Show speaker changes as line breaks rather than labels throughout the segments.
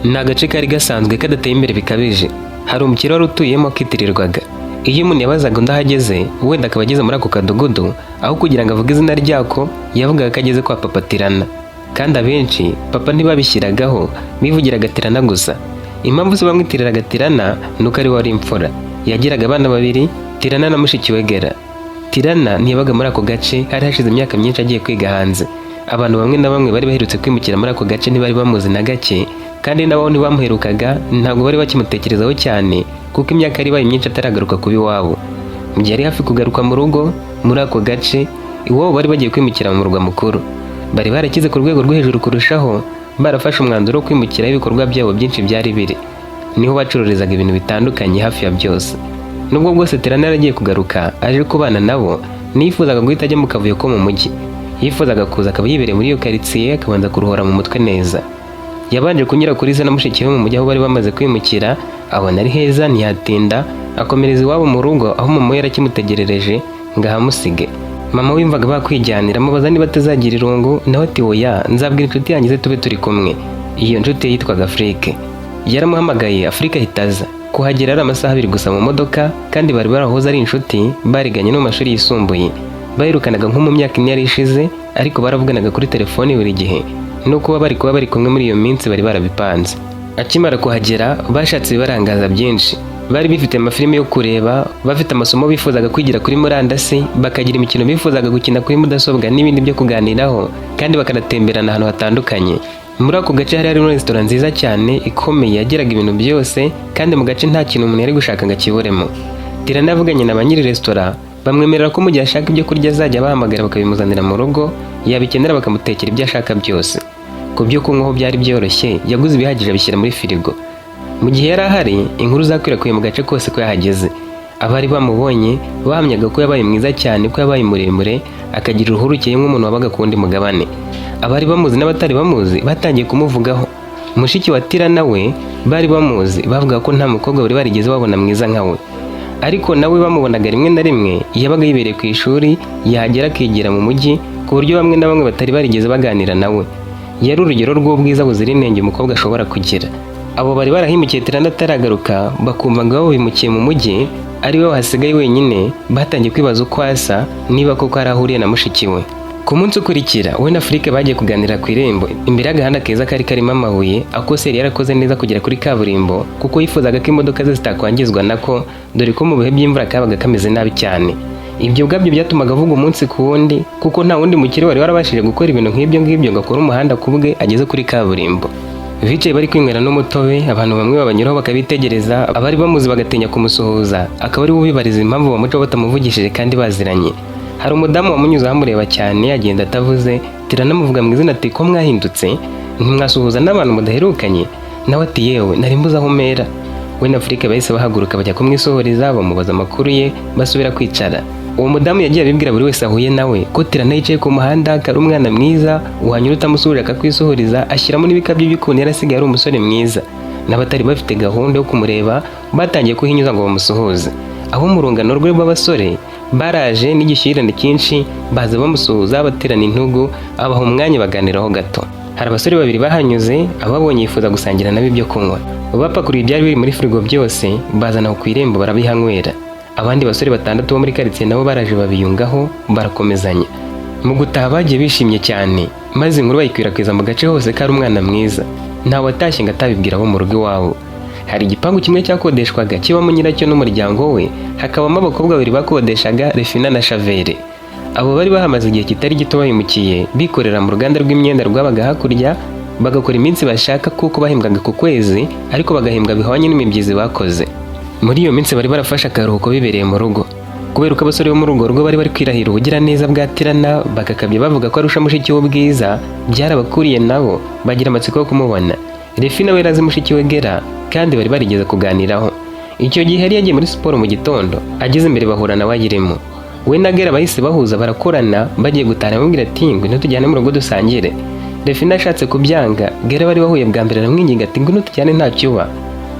Ni agace kari gasanzwe kadateye imbere bikabije. Hari umukire wari utuyemo kitirirwaga. Iyo umuntu yabazaga undi aho ageze, wenda akaba ageze muri ako kadugudu, aho kugira ngo avuge izina ryako, yavugaga ko ageze kwa Papa Tirana. Kandi abenshi Papa ntibabishyiragaho, bivugiraga Tirana gusa. Impamvu se bamwitiriraga Tirana ni uko ari we wari imfura. Yagiraga abana babiri, Tirana na mushiki we Gera. Tirana ntiyabaga muri ako gace, hari hashize imyaka myinshi agiye kwiga hanze. Abantu bamwe na bamwe bari baherutse kwimukira muri ako gace ntibari bamuzi na gake, kandi nabo ntibamuherukaga, ntabwo bari bakimutekerezaho cyane kuko imyaka yari ibaye myinshi ataragaruka kuba iwabo. Mu gihe yari hafi kugaruka mu rugo muri ako gace, iwabo bari bagiye kwimukira mu murwa mukuru. Bari barakize ku rwego rwo hejuru kurushaho, barafashe umwanzuro wo kwimukiraho ibikorwa byabo byinshi byari biri. Niho bacururizaga ibintu bitandukanye hafi ya byose. Nubwo bwose Tirana yaragiye kugaruka aje kubana nabo, ntiyifuzaga guhita ajya mu kavuyo ko mu mujyi. Yifuzaga kuza akaba yibereye muri iyo karitsiye, akabanza kuruhura mu mutwe neza. Yabanje kunyura kuri se na mushiki we mu mujyi aho bari bamaze kwimukira, abona ari heza, ntiyatinda, akomereza iwabo mu rugo aho mama we yarakimutegerereje ngo ahamusige. Mama we yumvaga bakwijyanira, amubaza niba atazagira irungu, nawe ati: "Oya, nzabwira inshuti yanjye ze tube turi kumwe." Iyo nshuti ye yitwaga Afrique. Yaramuhamagaye, Afrique ahita aza. Kuhagera ari amasaha 2 gusa mu modoka, kandi bari barahoze ari inshuti, bariganye no mu mashuri yisumbuye. Baherukanaga nko mu myaka 4 yari ishize, ariko baravuganaga kuri telefoni buri gihe. No kuba bari kuba bari kumwe muri iyo minsi bari barabipanze. Akimara kuhagera bashatse ibibarangaza byinshi. Bari bifite amafilime yo kureba, bafite amasomo bifuzaga kwigira kuri murandasi, bakagira imikino bifuzaga gukina kuri mudasobwa n'ibindi byo kuganiraho, kandi bakanatemberana ahantu hatandukanye. Muri ako gace hari harimo resitora nziza cyane ikomeye yagiraga ibintu byose, kandi mu gace nta kintu umuntu yari gushaka ngo akiburemo. Tirana yavuganye na ba nyiri resitora, bamwemerera ko mu gihe ashaka ibyo kurya azajya abahamagara bakabimuzanira mu rugo, yabikenera bakamutekera ibyo ashaka byose. Ku byo kunywa ho byari byoroshye, yaguze ibihagije abishyira muri firigo. Mu gihe yari ahari, inkuru zakwirakwiye mu gace kose ko yahageze. Abari bamubonye bahamyaga ko yabaye mwiza cyane, ko yabaye muremure, akagira uruhu rukeye nk'umuntu wabaga ku wundi mugabane. Abari bamuzi n'abatari bamuzi batangiye kumuvugaho. Mushiki wa Tirana we bari bamuzi, bavuga ko nta mukobwa bari barigeze babona mwiza nka we. Ariko nawe bamubonaga rimwe na rimwe, yabaga yibereye ku ishuri, yahagera akigira mu mujyi, ku buryo bamwe na bamwe batari barigeze baganira nawe. Yari urugero rw'ubwiza buzira inenge umukobwa ashobora kugira. Abo bari barahimukiye Tirana ataragaruka, bakumva ngo abo bimukiye mu mujyi ari we wahasigaye wenyine, batangiye kwibaza uko asa, niba koko hari aho ahuriye na mushiki we. Ku munsi ukurikira, we na Afrique bagiye kuganira ku irembo imbere y'agahanda keza kari karimo amabuye akose yari yarakoze neza kugera kuri kaburimbo, kuko yifuzaga ko imodoka ze zitakwangizwa nako, dore ko mu bihe by'imvura kabaga kameze nabi cyane. Ibyo ubwabyo byatumaga avuga umunsi ku wundi, kuko nta wundi mukire wari warabashije gukora ibintu nk'ibyo ngibyo ngo akore umuhanda ku bwe ageze kuri kaburimbo. Bicaye bari kwinywera n'umutobe, abantu bamwe babanyuraho bakabitegereza, abari bamuzi bagatinya kumusuhuza, akaba ari we ubibariza impamvu bamucaho batamuvugishije kandi baziranye. Hari umudamu wamunyuzeho amureba cyane, agenda atavuze. Tiranamuvuga mu izina ati: "Ko mwahindutse, ntimwasuhuza n'abantu mudaherukanye?" Nawe ati: "Yewe, nari mbuze aho mera." We na Afrique bahise bahaguruka bajya kumwisuhuriza, bamubaza amakuru ye, basubira kwicara. Uwo mudamu yagiye abibwira buri wese ahuye nawe ko Tirana yicaye ku muhanda akari umwana mwiza, uhanyura utamusuhuje akakwisuhuriza, ashyiramo n'ibikabyo by'ukuntu yari asigaye ari umusore mwiza. N'abatari bafite gahunda yo kumureba batangiye kuhinyuza ngo bamusuhuze. Aho mu rungano rwe rw'abasore baraje n'igishyirane cyinshi, baza bamusuhuza, baterana intugu, abaha umwanya baganiraho gato. Hari abasore babiri bahanyuze, ababonye yifuza gusangira nabo ibyo kunywa. Bapakuruye ibyari biri muri firigo byose, bazana ku irembo barabihanywera. Abandi basore batandatu bo muri karitsiye nabo baraje babiyungaho, barakomezanya. Mu gutaha bagiye bishimye cyane, maze inkuru bayikwirakwiza mu gace hose ko ari umwana mwiza. Ntawe watashye ngo atabibwira abo mu rugo iwabo. Hari igipangu kimwe cyakodeshwaga kibamo nyiracyo n'umuryango we, hakabamo abakobwa babiri bakodeshaga, Refina na Shavere. Abo bari bahamaze igihe kitari gito bahimukiye, bikorera mu ruganda rw'imyenda rwabaga hakurya, bagakora iminsi bashaka kuko bahembwaga ku kwezi, ariko bagahembwa bihwanye n'imibyizi bakoze. Muri iyo minsi bari barafashe akaruhuko bibereye mu rugo. Kubera uko abasore bo muri urwo rugo bari bari kwirahira ubugiraneza bwa Tirana, bagakabya bavuga ko arusha mushiki we ubwiza, byarabakuriye nabo bagira amatsiko yo kumubona. Refina we yari azi mushiki we Gera, kandi bari barigeze kuganiraho. Icyo gihe yari yagiye muri siporo mu gitondo, ageze imbere bahura nawe ayirimo. We na Gera bahise bahuza barakorana, bagiye gutaha aramubwira ati: "Ngwino tujyane mu rugo dusangire." Refina ashatse kubyanga, Gera bari bahuye bwa mbere aramwinginga ati: "Ngwino tujyane, ntacyo uba."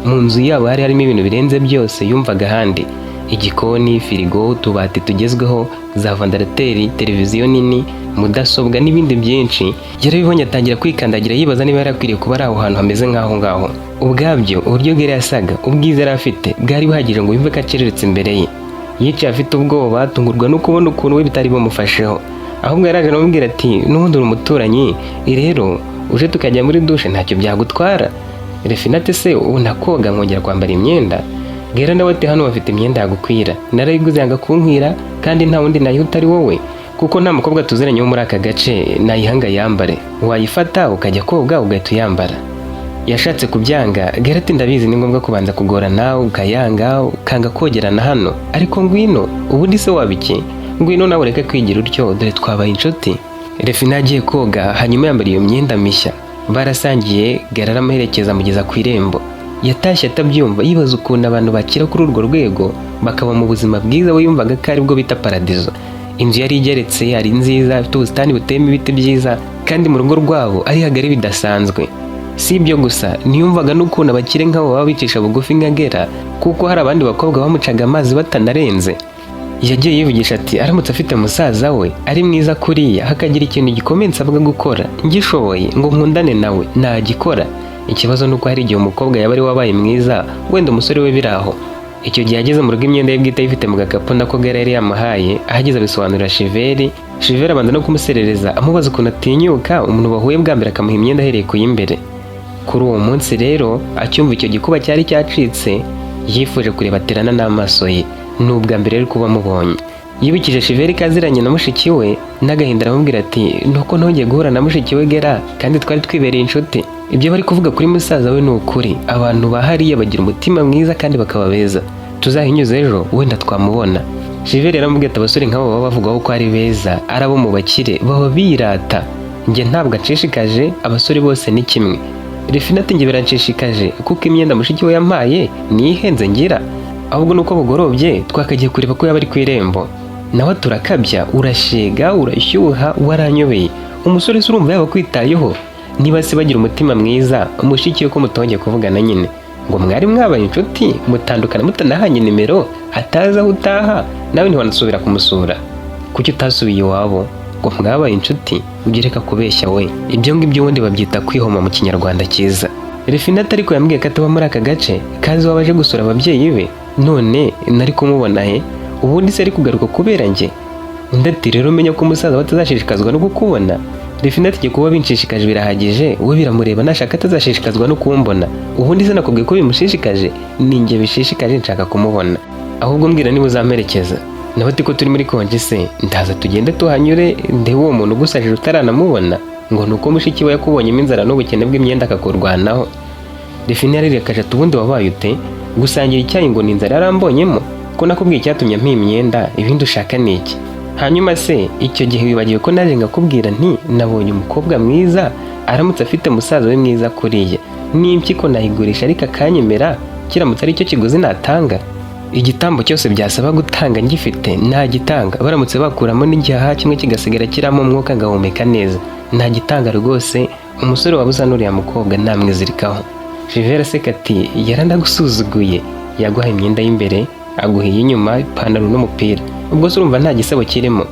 Mu nzu yabo hari harimo ibintu birenze byose yumvaga ahandi. Igikoni, firigo, utubati tugezweho, za ventilateur, televiziyo nini, mudasobwa n'ibindi byinshi. Yarabibonye atangira kwikandagira, yibaza niba yarakwiriye kuba ari aho hantu hameze nk'aho ngaho. Ubwabyo uburyo Gera yasaga, ubwiza yari afite bwari buhagije ngo yumve ko aciriritse imbere ye. Yicaye afite ubwoba, atungurwa no kubona ukuntu we bitari bumufasheho. Ahubwo yaraje aramubwira ati: "N'ubundi uri umuturanyi, rero uje tukajya muri dushe ntacyo byagutwara." Refina ati: "Se ubu nakoga nkongera kwambara imyenda?" Gera nawe ati: "Hano bafite imyenda yagukwira, narayiguze yanga kunkwira, kandi nta wundi nayiha utari wowe, kuko nta mukobwa tuziranye wo muri aka gace nayihanga yambare. Wayifata ukajya koga ugahita uyambara." Yashatse kubyanga. Gera ati: "Ndabizi, ni ngombwa kubanza kugorana ukayanga, ukanga kogerana hano, ariko ngwino. Ubundi se waba iki? Ngwino nawe ureke kwigira utyo, dore twabaye inshuti." Refina agiye koga, hanyuma yambara iyo myenda mishya. Barasangiye, Gera aramuherekeza amugeza ku irembo. Yatashye atabyumva, yibaza ukuntu abantu bakira kuri urwo rwego bakaba mu buzima bwiza we yumvaga ko aribwo bita paradizo. Inzu yari igeretse, ari nziza, ifite ubusitani buteyemo ibiti byiza, kandi mu rugo rwabo ari hagari bidasanzwe. Si ibyo gusa, ntiyumvaga n'ukuntu abakire nk'abo baba bicisha bugufi nka Gera, kuko hari abandi bakobwa bamucaga amazi batanarenze. Yagiye yivugisha ati: "Aramutse afite musaza we ari mwiza kuriya, hakagira ikintu gikomeye nsabwa gukora ngishoboye ngo nkundane nawe, nagikora. Ikibazo ni uko hari igihe umukobwa yaba ari wabaye mwiza, wenda umusore we biri aho." Icyo gihe ageze mu rugo, imyenda ye bwite ayifite mu gakapu nako Gera yari yamuhaye. Ahageze abisobanurira Shiveri. Shiveri abanza no kumuserereza, amubaza ukuntu atinyuka umuntu bahuye bwa mbere akamuha imyenda ahereye ku y'imbere. Kuri uwo munsi rero, acyumva icyo gikuba cyari cyacitse, yifuje kureba Terana n'amaso ye. Ni ubwa mbere ari kuba amubonye. Yibukije Shiveri ko aziranye na mushiki we, n'agahinda aramubwira ati: "Nuko ntongeye guhura na mushiki we Gera, kandi twari twibereye inshuti. Ibyo bari kuvuga kuri musaza we ni ukuri, abantu ba hariya bagira umutima mwiza kandi bakaba beza. Tuzahinyuze ejo wenda twamubona." Shiveri yaramubwiye ati: "Abasore nk'abo baba bavugaho ko ari beza, ari abo mu bakire, baba birata. Njye ntabwo anshishikaje, abasore bose ni kimwe." Refina ati: "Njye biranshishikaje, kuko imyenda mushiki we yampaye niyo ihenze ngira. Ahubwo nuko bugorobye twakagiye kureba ko yaba ari ku irembo." Nawe turakabya, urashega, urashyuha, waranyobeye. Umusore se urumva yaba akwitayeho? Niba se bagira umutima mwiza, mushiki we ko mutongeye kuvugana nyine, ngo mwari mwabaye inshuti, mutandukana mutanahanye nimero, atazi aho utaha, nawe ntiwanasubira kumusura. Kuki utasubiye iwabo? Ngo mwabaye inshuti? Ujye reka kubeshya we. Ibyo ngibyo ubundi babyita kwihoma mu Kinyarwanda cyiza. Refina ariko yambwiye ko ataba muri aka gace, kazi waba aje gusura ababyeyi be. None nari kumubona he? Ubundi se ari kugaruka kubera njye? Undi ati: "Rero umenya ko umusaza we atazashishikazwa no kukubona." Refina ati: "Kuba binshishikaje birahagije, we biramureba nashaka atazashishikazwa no kumbona. Ubundi se nakubwiye ko bimushishikaje? Ni njye bishishikaje, nshaka kumubona. Ahubwo mbwira niba uzamperekeza." Nawe ati: "Ko turi muri konji se, ndaza tugende tuhanyure ndebe uwo muntu ugusajije utaranamubona, ngo ni uko mushiki we yakubonyemo inzara n'ubukene bw'imyenda akakurwanaho." Refina yarirekaje ati: "Ubundi wabaye ute? Gusangira icyayi ngo ni inzara yarambonyemo? Ko nakubwiye icyatumye mpa imyenda, ibindi ushaka ni iki? Hanyuma se icyo gihe wibagiwe ko naje ngakubwira nti nabonye umukobwa mwiza, aramutse afite musaza we mwiza kuriya, n'impyiko nayigurisha ariko akanyemera, kiramutse ari cyo kiguzi natanga. Igitambo cyose byasaba gutanga ngifite nagitanga, baramutse bakuramo n'igihaha kimwe kigasigara kiramo umwuka ngahumeka neza, nagitanga rwose. Umusore waba usa n'uriya mukobwa namwizirikaho." Jivera aseka ati: "Yaranagusuzuguye, yaguhaye imyenda y'imbere, aguha iy'inyuma, ipantaro n'umupira. Ubwo se urumva nta gisebo kirimo?"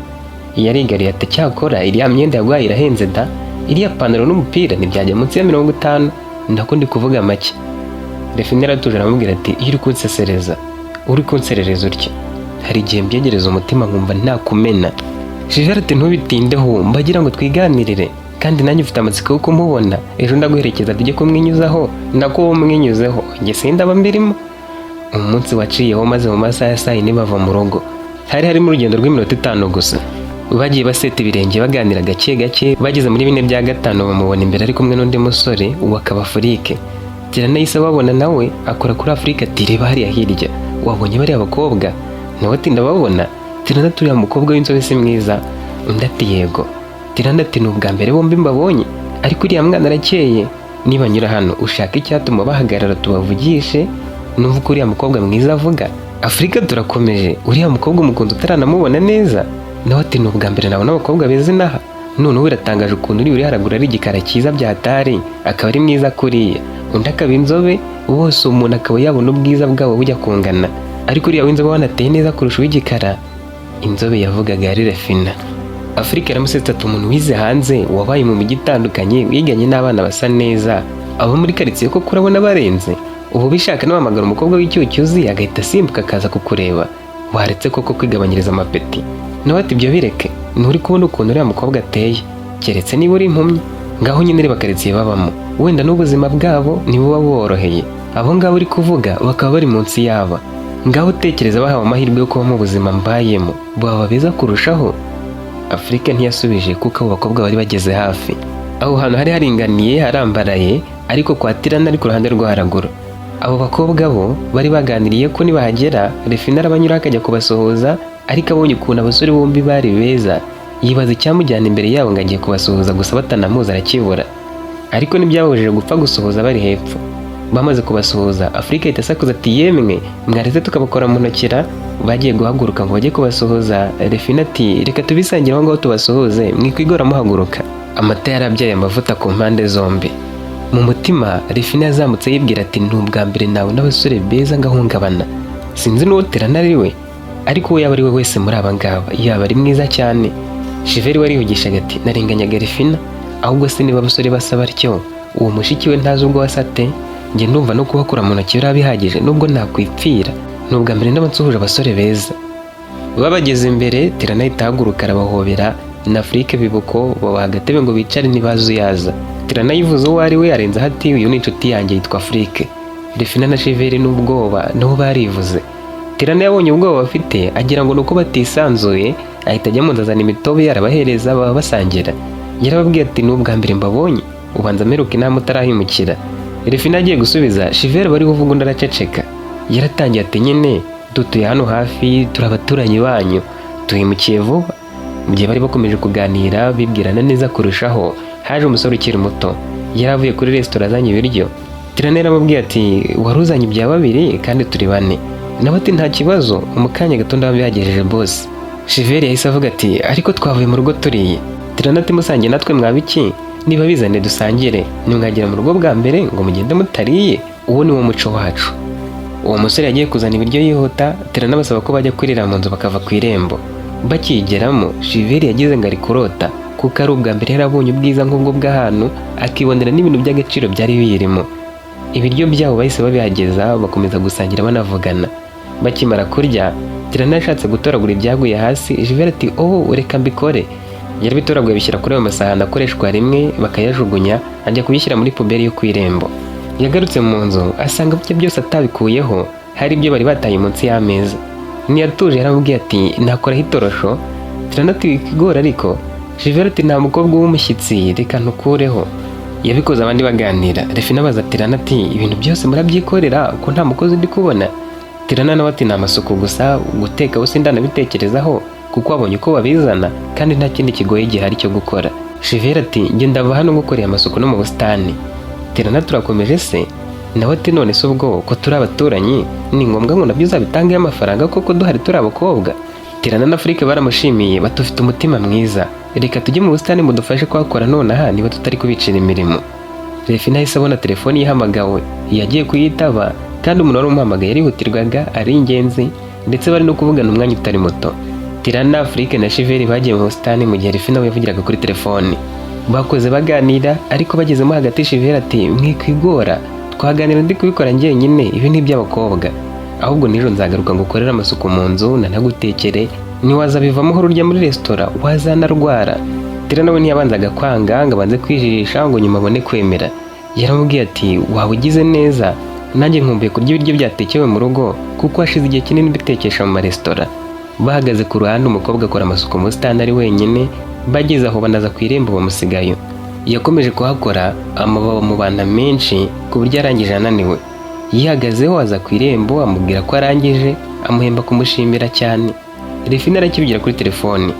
Yarigariye ati: "Cyakora iriya myenda yaguhaye irahenze da. Iriya pantaro n'umupira ntibyajya munsi ya 50, ndako ndi kuvuga make." Refine aratuje aramubwira ati: "Iyo uri kunsesereza, uri kunserereza utya, hari igihe mbyegereza umutima nkumva ntakumena." Jivera ati: "Ntubitindeho, mbagira ngo twiganirire, kandi nanjye ufite amatsiko yo kumubona. Ejo ndaguherekeza tujye kumwinyuzaho, nako wowe umwinyuzeho, njye sindaba mbirimo." Umunsi waciyeho, maze mu masaha ya saa 4 bava mu rugo. Hari harimo urugendo rw'iminota 5 gusa. Bagiye baseta ibirenge, baganira gake gake. Bageze muri 4:45 bamubona imbere ari kumwe n'undi musore, uwo akaba Afurike. Tirana yahise ababona, nawe akora kuri Afurike ati: "Reba hariya hirya, wabonye bariya bakobwa?" Nawe ati: "Ndababona." Tirana ati: "Uriya mukobwa w'inzobe si mwiza?" Undi ati: "Yego." Tirana ati: "Ni ubwa mbere bombi mbabonye, ariko uriya mwana arakeye. Nibanyura hano ushaka icyatuma bahagarara tubavugishe, numva uko uriya mukobwa mwiza avuga." Afurika turakomeje, uriya mukobwa umukunzi utaranamubona neza? Nawe ati: "Ni ubwa mbere nabona abakobwa beza inaha. Noneho biratangaje ukuntu uri haraguru ari igikara cyiza byatari, akaba ari mwiza kuriya, undi akaba inzobe, bose umuntu akaba yabona ubwiza bwabo bujya kungana." Ariko uriya w'inzobe wanateye neza kurusha uw'igikara. Inzobe yavugaga yari Refina. Afurika yaramusetse ati: "Umuntu wize hanze, wabaye mu mijyi itandukanye, wiganye n'abana basa neza, abo muri karitsiye koko urabona barenze? Ubu bishaka n'uhamagara umukobwa w'icyucyuzi agahita asimbuka akaza kukureba. Waretse koko kwigabanyiriza amapeti?" Nawe ati: "Ibyo bireke, nturi kubona ukuntu uriya mukobwa ateye? Keretse niba uri impumyi. Ngaho nyine reba karitsiye babamo, wenda n'ubuzima bwabo ntibuba buboroheye, abo ngabo uri kuvuga bakaba bari munsi yaba. Ngaho utekereza bahawe amahirwe yo kuba mu buzima mbayemo, baba beza kurushaho." Afurika ntiyasubije kuko abo bakobwa bari bageze hafi. Aho hantu hari haringaniye, harambaraye, ariko kwa Tirana ari ku ruhande rwo haraguru. Abo bakobwa bo bari baganiriye ko nibahagera Refina arabanyuraho akajya kubasuhuza, ariko abonye ukuntu abasore bombi bari beza, yibaza icyamujyana imbere yabo ngo agiye kubasuhuza gusa batanamuzi arakibura. Ariko ntibyababujije gupfa gusuhuza bari hepfo. Bamaze kubasuhuza, Afurika ahita asakuza ati: "Yemwe, mwaretse tukabakora mu ntokera?" Bagiye guhaguruka ngo bajye kubasuhuza, Refina ati: "Reka tubisangire aho ngaho tubasuhuze, mwikwigora muhaguruka." Amata yarabyaye amavuta ku mpande zombi. Mu mutima Refina yazamutse yibwira ati: "Ni ubwa mbere nawe n'abasore beza ngahungabana. Sinzi n'uwo Terana ari we, ariko uwo yaba ari we wese muri aba ngaba yaba ari mwiza cyane." Shiveri warihugishaga ati: "Narenganyaga Refina. Ahubwo se niba abasore basa batyo, uwo mushiki we ntazi ubwo wasa ate? Njye ndumva no kubakura mu ntoki biriya bihagije, nubwo nakwipfira. Ni ubwa mbere ndaba nsuhuje abasore beza." Babageze imbere, Tirana ahita ahaguruka arabahobera na Afurike bibuko, babaha agatebe ngo bicare ntibazuyaza. Tirana yivuze uwo ari we, arenzaho ati: "Uyu ni inshuti yanjye yitwa Afurike." Refina na Shiveri n'ubwoba nabo barivuze. Tirana yabonye ubwoba bafite agira ngo ni uko batisanzuye, ahita ajya mu nzu azana imitobe arabahereza, baba basangira. Yarababwiye ati: "Ni ubwa mbere mbabonye, ubanza mperuka inama utarahimukira." Refina agiye gusubiza, Shiveri bari kuvuga undi araceceka. Yaratangiye ati: "Nyine dutuye hano hafi, turi abaturanyi banyu, tuhimukiye vuba." Mu gihe bari bakomeje kuganira bibwirana neza kurushaho, haje umusore ukiri muto. Yari avuye kuri resitora azanye ibiryo. Tirana yaramubwiye ati: "Wari uzanye ibya babiri kandi turi bane." Nawe ati: "Nta kibazo, mu kanya gato ndaba bihagejeje boss." Shiveri yahise avuga ati: "Ariko twavuye mu rugo turiye." Tirana ati: "Musangiye natwe mwaba iki? Niba bizane dusangire, nimwagera mu rugo bwa mbere ngo mugende mutariye? Uwo ni wo muco wacu." Uwo musore yagiye kuzana ibiryo yihuta, Tirana basaba ko bajya kurira mu nzu bakava ku irembo. Bakigeramo, Shiveri yagize ngo ari kurota, kuko ari ubwa mbere yarabonye ubwiza nk'ubwo bw'ahantu, akibonera n'ibintu by'agaciro byari biyirimo. Ibiryo byabo bahise babihageza, bakomeza gusangira banavugana. Bakimara kurya, Tirana yashatse gutoragura ibyaguye hasi. Shiveri ati: "Oh, reka mbikore." Yarabitoraguye abishyira kuri ayo masahani akoreshwa rimwe bakayajugunya, ajya kubishyira muri puberi yo ku irembo. Yagarutse mu nzu asanga ibyo byose atabikuyeho, hari ibyo bari bataye munsi y'ameza. Ntiyatuje, yaramubwiye ati: "Nakoraho itorosho." Tirana ati: "Wikigora ariko." Shiveri ati: "Nta mukobwa w'umushyitsi, reka ntukureho." Yabikoze abandi baganira. Refina abaza Tirana ati: "Ibintu byose murabyikorera ko nta mukozi ndi kubona?" Tirana nawe ati: "Ni amasuku gusa, guteka bo sindanabitekerezaho kuko wabonye uko babizana kandi nta kindi kigoye gihari cyo gukora." Shiveri ati: "Njye ndava hano ngukoreye amasuku no mu busitani." Tirana: "Turakomeje se?" Nawe ati: "None se ubwo ko turi abaturanyi, ni ngombwa ngo nabyo uzabitangeho amafaranga koko duhari turi abakobwa?" Tirana na Afurike baramushimiye bati: "Ufite umutima mwiza, reka tujye mu busitani mudufashe kuhakora nonaha niba tutari kubicira imirimo." Refina ahise abona telefoni ihamagawe, yagiye kuyitaba kandi umuntu wari umuhamagaye yarihutirwaga ari ingenzi, ndetse bari no kuvugana umwanya utari muto. Tirana, Afurike na Shiveri bagiye mu busitani mu gihe Refina we yavugiraga kuri telefoni. Bakoze baganira, ariko bagezemo hagati Shiveri ati: "Mwikwigora, twaganira ndi kubikora njyenyine, ibi ni iby'abakobwa. Ahubwo nijoro nzagaruka ngo ukorere amasuku mu nzu nanagutekere, ntiwaza bivamo uhora urya muri resitora wazanarwara." Tirana we ntiyabanzaga kwanga ngo abanze kwijijisha ngo nyuma abone kwemera. Yaramubwiye ati: "Waba ugize neza, nanjye nkumbuye kurya ibiryo byatekewe mu rugo kuko hashize igihe kinini mbitekesha mu maresitora." Bahagaze ku ruhande, umukobwa akora amasuku mu busitani ari wenyine. Bageze aho banaza ku irembo bamusigayo. Yakomeje kuhakora amababa mu bantu menshi ku buryo yarangije ananiwe. Yihagazeho aza ku irembo amubwira ko arangije, amuhemba kumushimira cyane. Refina arakivugira kuri telefoni.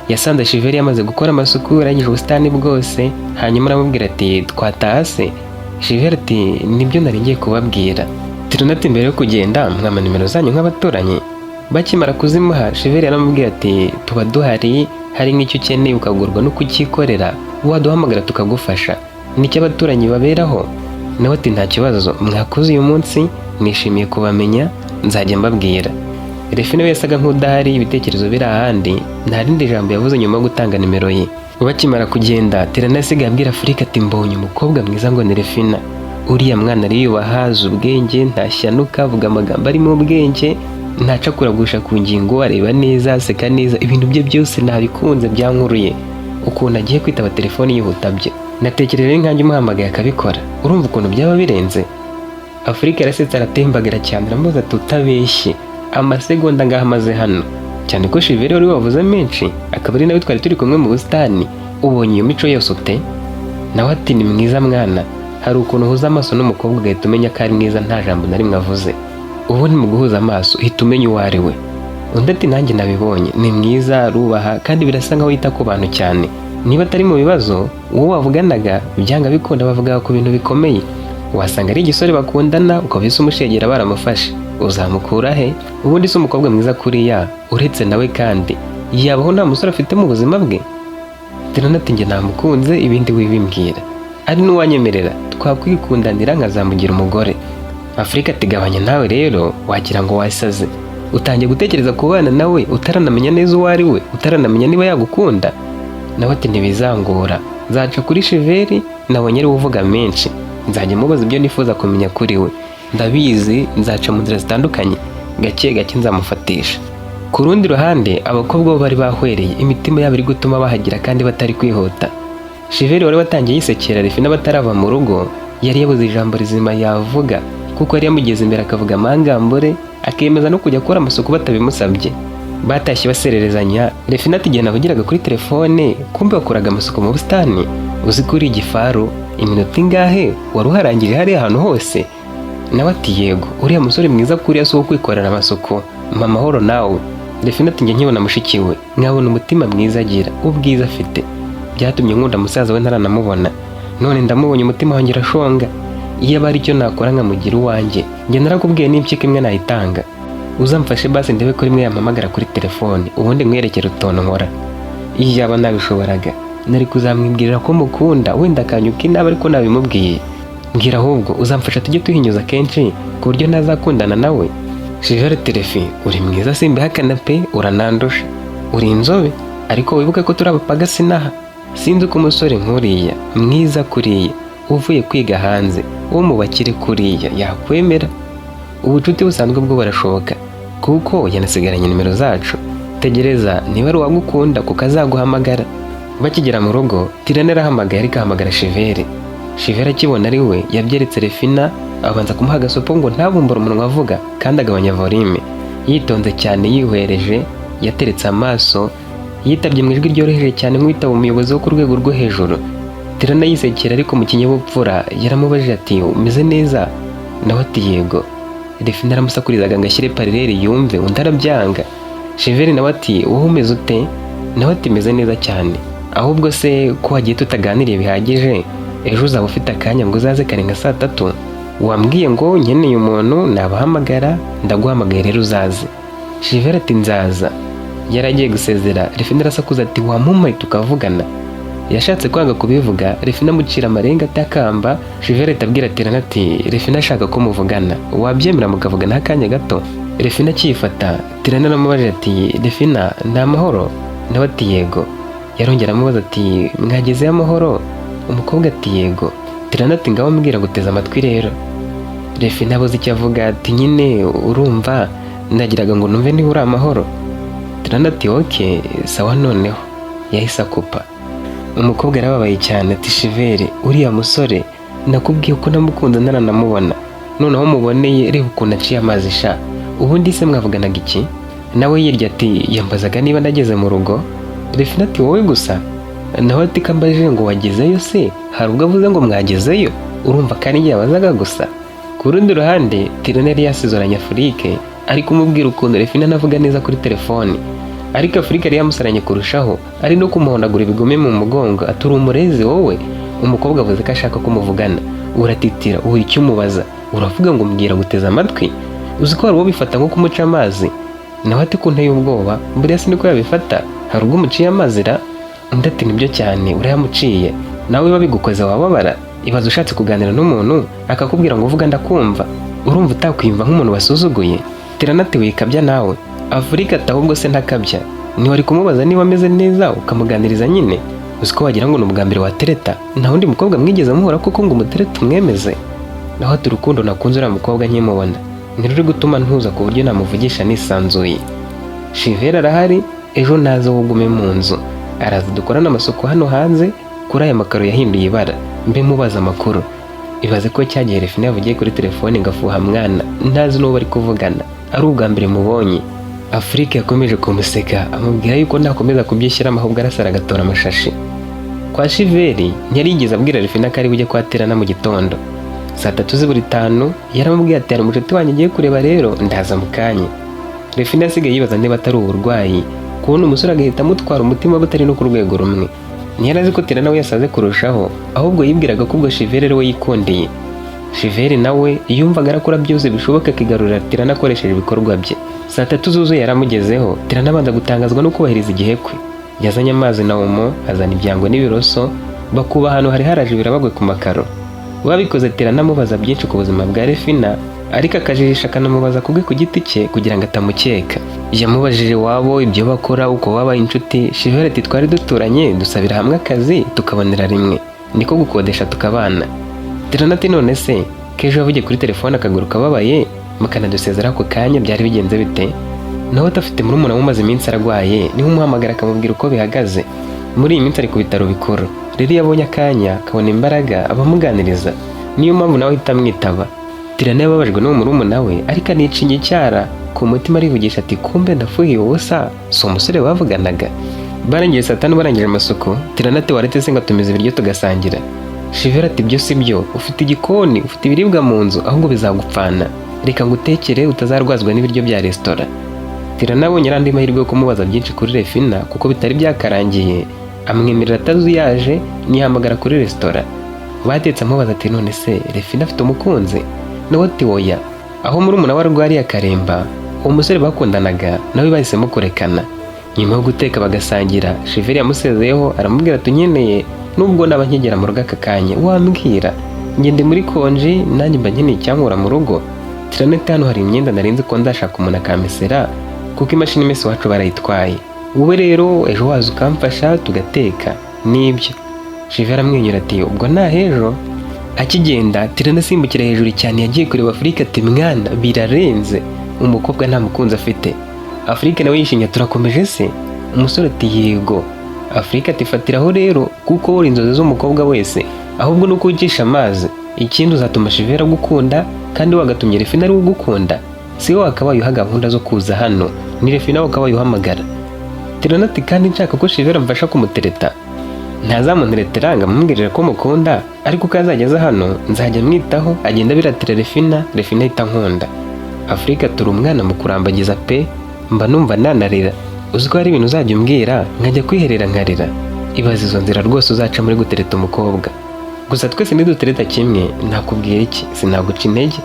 Yasanze Shiveri yamaze gukora amasuku, yarangije ubusitani bwose, hanyuma aramubwira ati: "Twataha se?" Shiveri ati: "Nibyo nari ngiye kubabwira." Tirana ati: "Mbere yo kugenda mwama nimero zanyu nk'abaturanyi." Bakimara kuzimuha, Shiveri yaramubwiye ati: "Tuba duhari, hari nk'icyo ukeneye ukagurwa no kucyikorera waduhamagara tukagufasha, nicyo abaturanyi baberaho." Nawe ati: "Nta kibazo, mwakoze uyu munsi, nishimiye kubamenya." Nzajya mbabwira. Refine we yasaga nk'udahari, ibitekerezo biri ahandi. Nta rindi jambo yavuze nyuma yo gutanga nimero ye. Bakimara kugenda, Tirana yasigaye abwira Afurika ati: "Mbonye umukobwa mwiza ngo ni Refina. Uriya mwana ariyubaha, azi ubwenge, ntashyanuka, avuga amagambo arimo ubwenge, ntaca kuragusha ku ngingo, areba neza, aseka neza. Ibintu bye byose nabikunze, byankuruye. Ukuntu agiye kwitaba telefoni yihuta bye, natekereje nkanjye umuhamagaye akabikora, urumva ukuntu byaba birenze." Afurika yarasetse, aratembagara cyane, aramubaza ati: "Utabeshye, amasegonda ngaho amaze hano, cyane ko Shiveri wari wavuze menshi akaba ari nawe twari turi kumwe mu busitani, ubonye iyo mico yose ute?" Nawe ati: "Ni mwiza mwana. Hari ukuntu uhuza amaso n'umukobwa ugahita umenya ko ari mwiza nta jambo na rimwe avuze. Ubundi mu guhuza amaso uhita umenya uwo ari we." Undi ati: "Nanjye nabibonye, ni mwiza, arubaha, kandi birasa nkaho yita ku bantu cyane. Niba atari mu bibazo, uwo wavuganaga byanga bikunda bavuga ku bintu bikomeye. Wasanga ari igisore bakundana, ukaba uhise umushegera baramufashe. Uzamukura he ubundi se umukobwa mwiza kuriya? Uretse nawe kandi, yabaho nta musore afite mu buzima bwe?" Tirana ati: "Njye namukunze, ibindi wibimbwira. Ari n'uwanyemerera twakwikundanira nkazamugira umugore." Afurika ati: "Gabanya nawe rero, wagira ngo wasaze. Utangiye gutekereza kubana nawe utaranamenya neza uwo ari we, utaranamenya niba yagukunda." Nawe ati: "Ntibizangora, nzaca kuri Shiveri, nabonye ari we uvuga menshi. Nzajya mubaza ibyo nifuza kumenya kuri we. Ndabizi, nzaca mu nzira zitandukanye, gake gake nzamufatisha." Ku rundi ruhande, abakobwa bo bari bahwereye, imitima yabo iri gutuma bahagira kandi batari kwihuta. Shiveri wari watangiye yisekera Refina batarava mu rugo, yari yabuze ijambo rizima yavuga, kuko yari yamugeze imbere akavuga amangambure, akemeza no kujya akora amasuku batabimusabye. Batashye basererezanya. Refina ati: "Igihe navugiraga kuri telefone, kumbe wakoraga amasuku mu busitani. Uzi ko uri igifaru? Iminota ingahe wari uharangije hariya ahantu hose?" Nawe ati: "Yego, uriya musore mwiza kuriya si uwo kwikorera amasuku, mpa amahoro nawe." Refina ati: "Njye nkibona mushiki we, nkabona umutima mwiza agira, ubwiza afite, byatumye nkunda musaza we ntaranamubona. None ndamubonye, umutima wanjye urashonga. Iyo aba ari icyo nakora nkamugira uwanjye, njye narakubwiye, n'impyiko imwe nayitanga. Uzamfashe basi ndebe ko rimwe yampamagara kuri telefone, ubundi nkwerekere utuntu nkora. Iyo yaba nabishoboraga, nari kuzamwibwirira ko mukunda, wenda akanyuka inaba, ariko nabimubwiye. Mbwira ahubwo, uzamfasha tujye tuhinyuza kenshi ku buryo ntazakundana nawe?" Shiveri Terefi: "Uri mwiza simbihakana pe, uranandusha, uri inzobe, ariko wibuke ko turi abapagasi inaha. Sinzi uko umusore nk'uriya mwiza kuriya, uvuye kwiga hanze, wo mu bakire kuriya, yakwemera. Ubucuti busanzwe bwo burashoboka, kuko yanasigaranye nimero zacu. Tegereza, niba ari uwagukunda kuko azaguhamagara." Bakigera mu rugo, Tirana arahamagaye, ariko ahamagara Shiveri. Shiveri akibona ari we, yabyeretse Refina, abanza kumuha agasopo ngo ntabumbure umunwa avuga kandi agabanya volume. Yitonze cyane, yihwereje, yateretse amaso, yitabye mu ijwi ryoroheje cyane nk'uwitaba umuyobozi wo ku rwego rwo hejuru. Tirana yisekera, ariko mu kinyabupfura yaramubajije ati: "Umeze neza?" Nawe ati: "Yego." Refina aramusakurizaga ngo ashyire haut-parleur yumve, undi arabyanga. Shiveri nawe ati: "Wowe umeze ute?" Nawe ati: "Meze neza cyane. Ahubwo se ko wagiye tutaganiriye bihagije, ejo uzaba ufite akanya ngo uzaze kare nka saa 3? Wambwiye ngo nkeneye umuntu nabahamagara, ndaguhamagaye rero uzaze." Shiveri ati: "Nzaza." Yari agiye gusezera, Refina arasakuza ati: "Wamumpaye tukavugana." Yashatse kwanga kubivuga, Refina amucira amarenga atakamba. Shiveri ahita abwira Tirana ati: "Refina ashaka ko muvugana, wabyemera mukavugana akanya gato?" Refina akifata, Tirana aramubajije ati: "Refina, ni amahoro?" Nawe ati: "Yego." Yarongera amubaza ati: "Mwagezeyo amahoro?" Umukobwa ati: "Yego." Tirana ati: "Ngaho mbwira, guteza amatwi rero." Refina abuze icyo avuga, ati: "Nyine urumva, nagiraga ngo numve niba uri amahoro." Tirana ati: "Okay, sawa." Noneho yahise akupa. Umukobwa yarababaye cyane ati: "Shiveri, uriya musore nakubwiye ko namukunda ntaranamubona, noneho muboneye, reba ukuntu aciye amazi sha. Ubundi se mwavuganaga iki?" Nawe yirya ati: "Yambazaga niba nageze mu rugo." Refina ati: "Wowe gusa?" Nawe ati: "Kambajije ngo wagezeyo se, hari ubwo avuze ngo mwagezeyo? Urumva kandi njye yabazaga gusa." Ku rundi ruhande, Tirana yari yasezeranye Afurike, ari kumubwira ukuntu Refina anavuga neza kuri telefoni, ariko Afurika yari yamusaranye kurushaho, ari no kumuhondagura ibigome mu mugongo, ati: "Uri umurezi wowe. Umukobwa avuze ko ashaka ko muvugana, uratitira, ubura icyo umubaza, uravuga ngo mbwira, guteza amatwi. Uzi ko hari uwo bifata nko kumuca amazi?" Nawe ati: "Ko nteye ubwoba, buriya se niko yabifata? Hari ubwo umuciye amazi ra?" Undi ati: "Nibyo cyane, urayamuciye. Nawe babigukoze wababara. Ibaze ushatse kuganira n'umuntu akakubwira ngo uvuga ndakumva. Urumva utakwiyumva nk'umuntu wasuzuguye?" Tirana ati: "Wikabya nawe." Afurika ati: "Ahubwo se ntakabya? Ntiwari kumubaza niba ameze neza, ukamuganiriza nyine? Uzi ko wagira ngo ni ubwa mbere watereta? Nta wundi mukobwa mwigeze muhura koko ngo umuterete umwemeze?" Naho ati: "Urukundo nakunze uriya mukobwa nkimubona ntiruri gutuma ntuza ku buryo namuvugisha nisanzuye. Shivera arahari, ejo naza wowe ugume mu nzu, araza dukorane amasuku hano hanze kuri aya makaro yahinduye ibara, mbe mubaza amakuru." Ibaze ko cyagihe Refina yavugiye kuri telefone ngafuha mwana, ntazi n'uwo bari kuvugana, ari ubwa mbere mubonye. Afurika yakomeje kumuseka, amubwira yuko nakomeza kubyishyiramo ahubwo arasara agatora amashashi. Kwa Shiveri ntiyari yigeze abwira Refina ko ari bujye kwa Terana mu gitondo saa 2:55. Yaramubwiye ati: "Hari umucuti wanjye agiye kureba, rero ndaza mu kanya." Refina yasigaye yibaza niba atari uburwayi, kubona umusore agahita amutwara umutima butari no ku rwego rumwe. Ntiyari azi ko Terana we yasaze kurushaho, ahubwo yibwiraga ko ubwo Shiveri ari we yikundiye. Shiveri nawe yumvaga arakora byose bishoboka akigarurira Tirana akoresheje ibikorwa bye. Saa 3 zuzuye yaramugezeho. Tirana abanza gutangazwa no kubahiriza igihe kwe. Yazanye amazi na omo, azana ibyango n'ibiroso, bakuba ahantu hari haraje ibirabagwe ku makaro. Babikoze Tirana amubaza byinshi ku buzima bwa Refina, ariko akajijisha akanamubaza kubwe ku giti cye kugira ngo atamukeka. Yamubajije iwabo, ibyo bakora, uko babaye inshuti. Shiveri ati: "Twari duturanye, dusabira hamwe akazi tukabonera rimwe, niko gukodesha tukabana." Tirana ati: "None se kejo yavugiye kuri telefone akaguru kababaye, mukanadusezera ako kanya, byari bigenze bite?" Nawe adafite murumuna we umaze iminsi arwaye, niwe umuhamagara akamubwira uko bihagaze. Muri iyi minsi ari ku bitaro bikuru, rero iyo abonye akanya akabona imbaraga abamuganiriza, niyo mpamvu nawe ahita amwitaba. Tirana yababajwe n'uwo murumuna we, ariko anicinya icyara ku mutima, arivugisha ati: "Kumbe ndafuhiye ubusa, si umusore bavuganaga." Barangije saa 5, barangije amasuku. Tirana ati: "Waretse se ngatumiza ibiryo tugasangira?" Shivera ati: "Ibyo si byo, ufite igikoni, ufite ibiribwa mu nzu, ahubwo bizagupfana. Reka ngutekere utazarwazwa n'ibiryo bya resitora." Tirana abonye ari andi mahirwe yo kumubaza byinshi kuri Refina kuko bitari byakarangiye, amwemerera atazuyaje, nihamagara kuri resitora. Batetse amubaza ati: "None se Refina afite umukunzi?" Nawe ati: "Oya, aho murumuna we arwariye akaremba, uwo musore bakundanaga nawe bahisemo kurekana." Nyuma yo guteka bagasangira, Shiveri yamusezeyeho, aramubwira ati: "Unkeneye nubwo naba nkigera mu rugo aka kanya wambwira, ngende muri konji, nanjye mba nkeneye icyankura mu rugo." Tiranete: "Hano hari imyenda narinzi ko nzashaka umuntu akamesera kuko imashini imesa iwacu barayitwaye. Wowe rero ejo waza ukamfasha tugateka nibyo." Shiveri aramwenyura ati: "Ubwo nta hejo." Akigenda, Tirana asimbukira hejuru cyane, yagiye kureba Afurika ati: "Mwana, birarenze, umukobwa nta mukunzi afite." Afurika nawe yishimye: "Turakomeje se?" Umusore ati: "Yego." Afurika ati: "Fatiraho rero, kuko wowe inzozi z'umukobwa wese, ahubwo nuko wicisha amazi. Ikindi uzatuma Shivera agukunda, kandi wagatumye Refina ari we ugukunda. Si we wakabaye uha gahunda zo kuza hano, ni Refina wakabaye uhamagara." Tirana ati: "Kandi nshaka ko Shivera amfasha kumutereta. Ntazamunteretera ngo amubwirire ko mukunda, ariko uko azajya aza hano nzajya mwitaho, agenda abiratira Refina, Refina ahita ankunda." Afurika: "Turi umwana mu kurambagiza pe, mba numva nanarira. Uzi ko hari ibintu uzajya umbwira nkajya kwiherera nkarira? Ibaze izo nzira rwose uzaca muri gutereta umukobwa. Gusa twese ntidutereta kimwe. Nakubwira iki? Sinaguca intege."